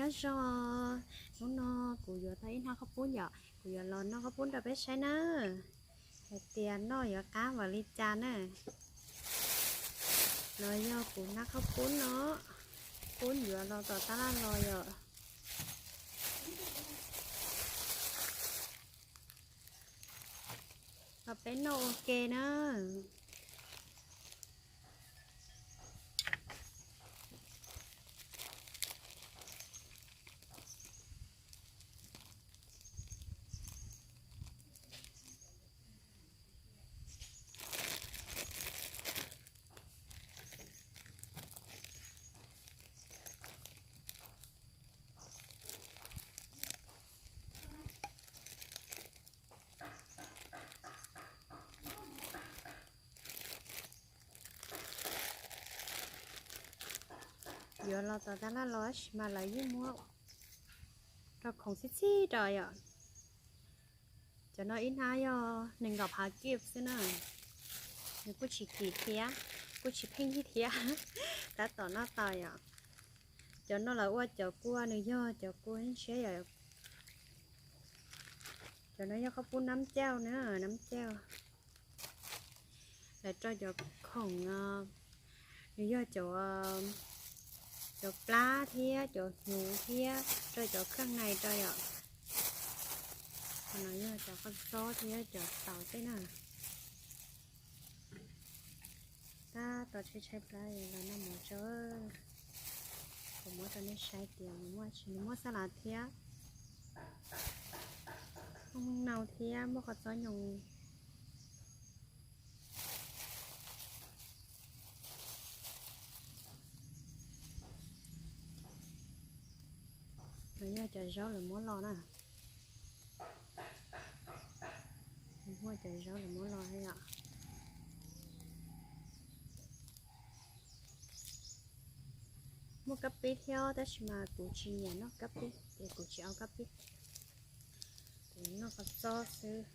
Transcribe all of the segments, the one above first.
Nyob zoo, hnub no kuv yuav tau ib hnab qhaub poob yom, kuv yuav los noj qhaub poob rau peb saib na, hais tias noj yuav qab npaum li cas na. No yog kuv hnab qhaub poob no, poob yuav los tom tab laj los yom. Los peb noj ua ke na. Yuav los tom tab laj los tab sis mas lawv yeej muab rau khoom txhij txhij rau yom. Cov no ib hnab yog nees nkaum phav kib xwb na. Nws kuj tsis kim thiab, kuj tsis pheej yig thiab, tab tom noj tau yom. Cov no lawv ua cov kua, nws yog cov kua ntshiab yom. Cov no yog qhaub poob nab cauj na, nab cauj. Lawv rau cov khoom, nws yog cov, cov plab thiab cov hnyuv thiab rau cov kheej nais rau yom. Qhov no yog cov qoj txob thiab cov taum tej na. Tab tom tshaib tshaib plab los noj mov tso. Kuv muab rau nej saib tias nws muaj tsis, nws muaj xab lav thiab, muaj nau thiab muaj qhov txob nyoos. Nws yog cov zaub lawv muab los na. Muaj cov zaub lawv muab los thiab yom. Muaj kab pib thiab tab sis mas kuv tsis nyiam noj kab pib ces kuv tsis au kab pib. Kuv noj qhov txob xwb.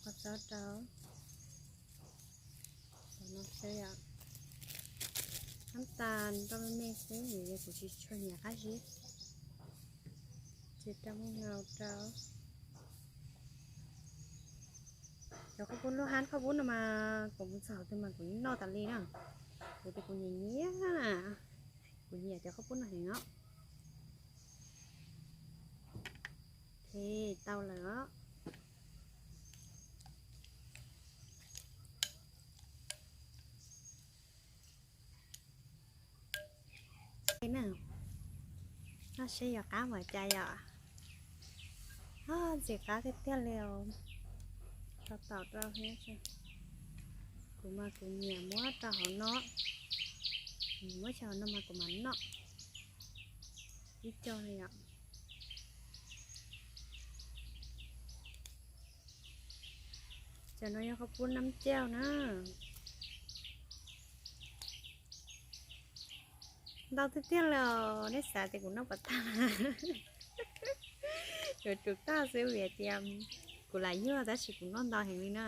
Qhov txob rau no xwb yom. Nab tas rau me me xwb, kuv tsis tshua nyiam qab zib. Ces rau muaj nau rau. Cov qhaub poob lub hab qhaub poob no mas kuv mus txog twg mas kuv noj tas li na. Kuv tias kuv nyiam nyiam, kuv nyiam cov qhaub poob no heev os. Ces tau lawm os. Noj seb yog qab npaum cas yom. Ntxim qab tiag tiag li os. Rau taum rau thiab. Kuv mas kuv nyiam muab rau hauv no, muab rau hauv no mas kuv mam noj ib co li yom. Cov no yog qhaub poob nab cauj na. Ntau tiag tiag li os, nej xav tias kuv noj puas tag. Yuav tsum tag xwb vim tias kuv lam yuag tab sis kuv noj ntau heev li na.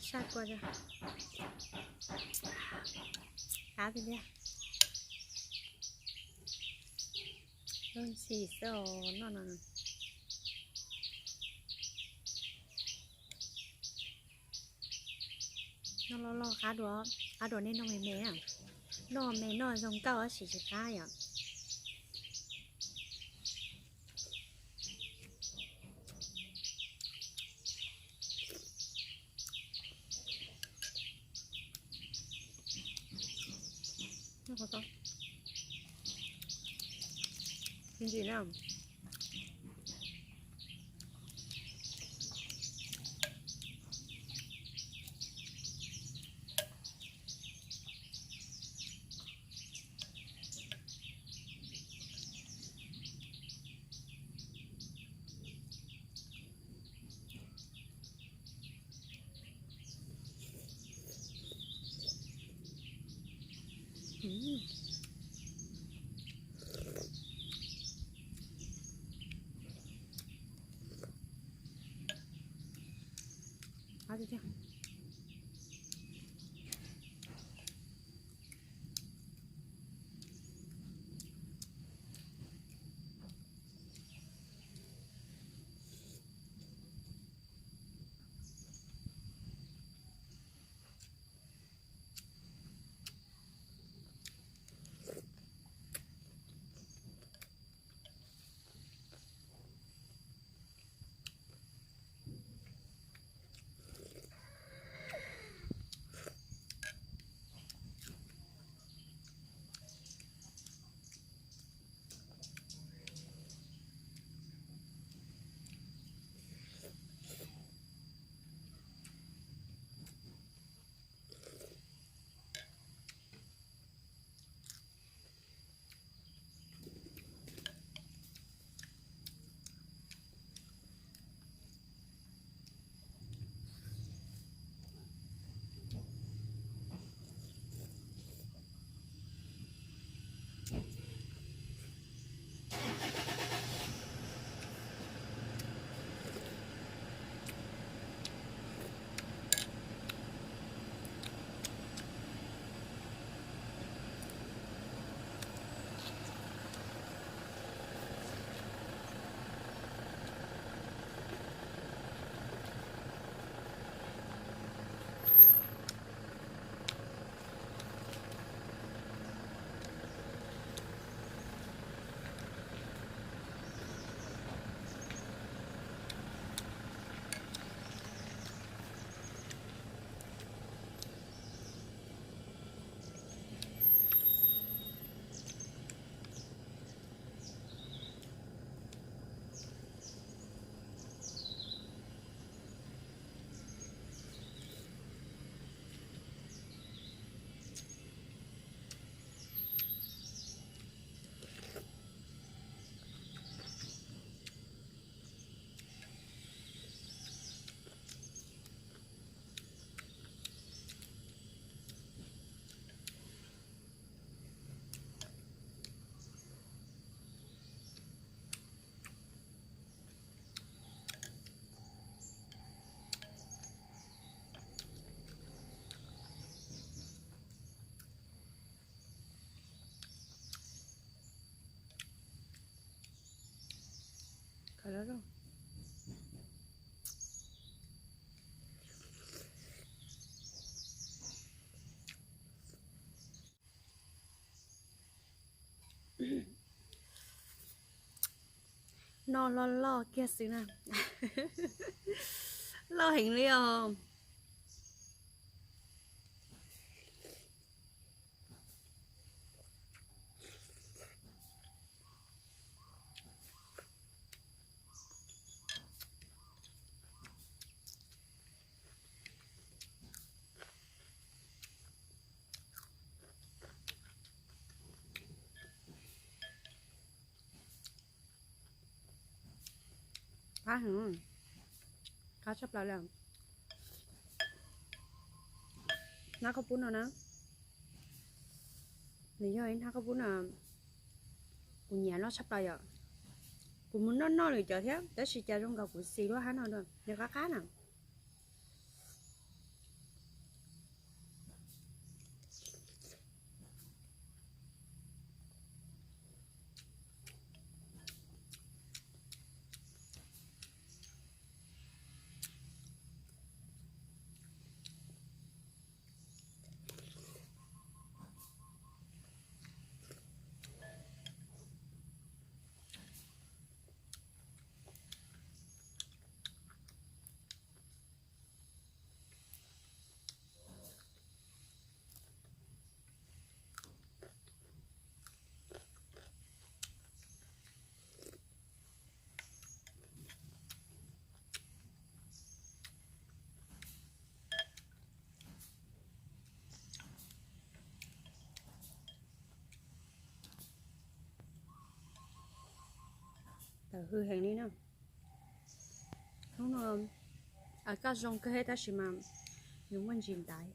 Saj kua, qab tiag tiag. Lub ntxhi xwb os noj no. Noj loj loj qab dua, qab dua nej noj me me na. Noj me noj zoo nkauj tab sis tsis qab yom. Ntxim na. Noj loj loj kiag xwb na. Loj heev li os. Qab heev, qab tshaj plaws li. Hnab khaub poob no na, nws yog ib hnab khaub poob no kuv nyiam noj tshaj plaws yom. Kuv mus noj noj lwm cov thiab tab sis cas zoo nkaus kuv xis lub hnab no dua, nws qab qab na. Tawm hwj heev li na. Hnub no koj zoo kawg tab sis mas nws muaj ntsis ntaiv.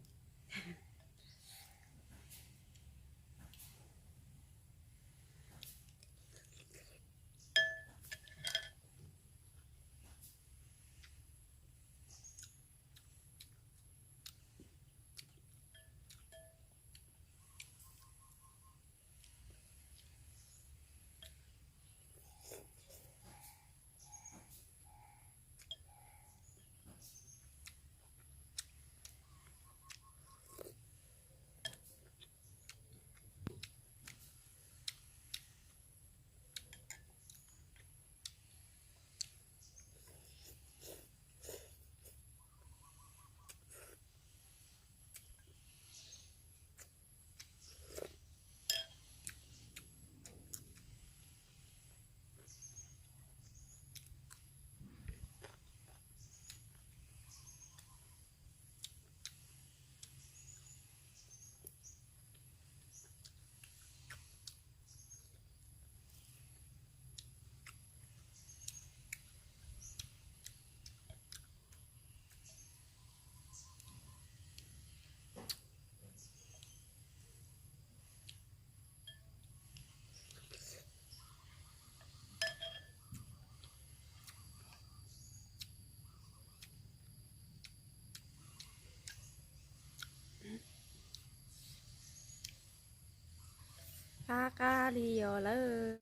Qab li os lawm.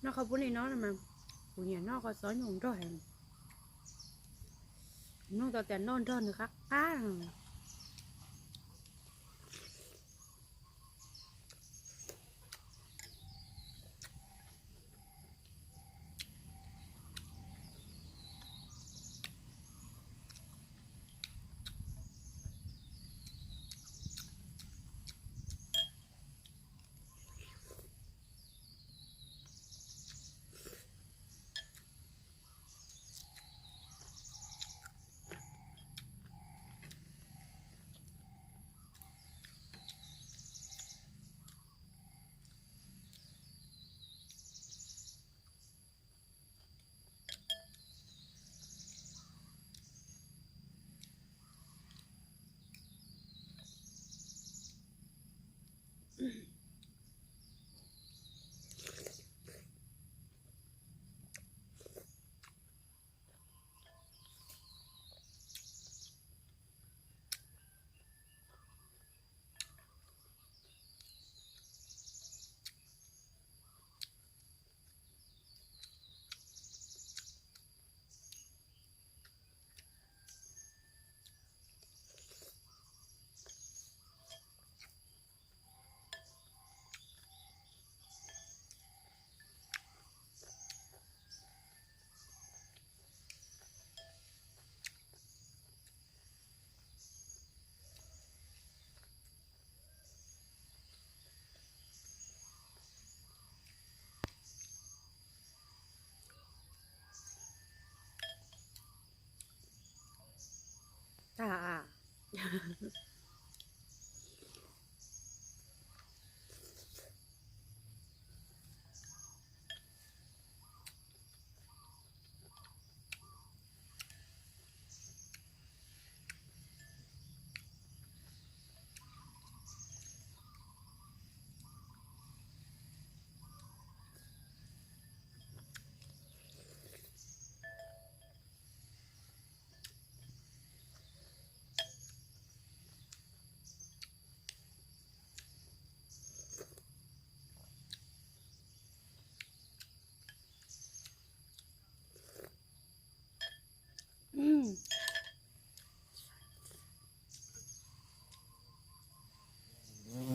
Noj qhov pub li no mas kuv nyiam noj qhov xob nyuj nrog heev. Noj tau tias noj nrog nws qab qab.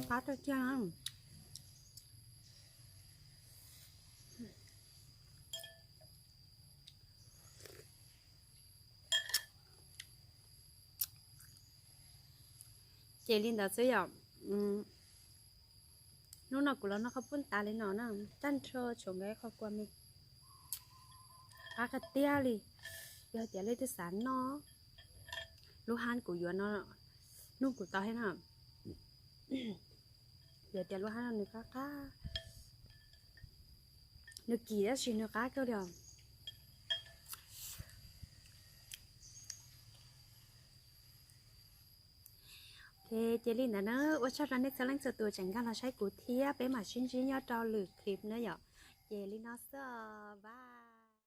Qab tiag tiag. Ces li ntawd xwb yom. Hnub no kuv los noj qhov pub tas li no na, tag nrho tshuav nkawd qhov kua me. Qab kawg tiag li. Yog tias leej twg xav noj lub hab kuv yuav no, nug kuv tau thiab na. Yog tias lub hab no nws qab qab, nws kim tab sis nws qab kawg li os. Ok, ces li ntawd na, ua tsaug rau nej txhua leej txhua tus tseem nkag los saib kuv thiab, peb mam sib ntsib nyob rau lwm clip na yom. Ces li no xwb, bye.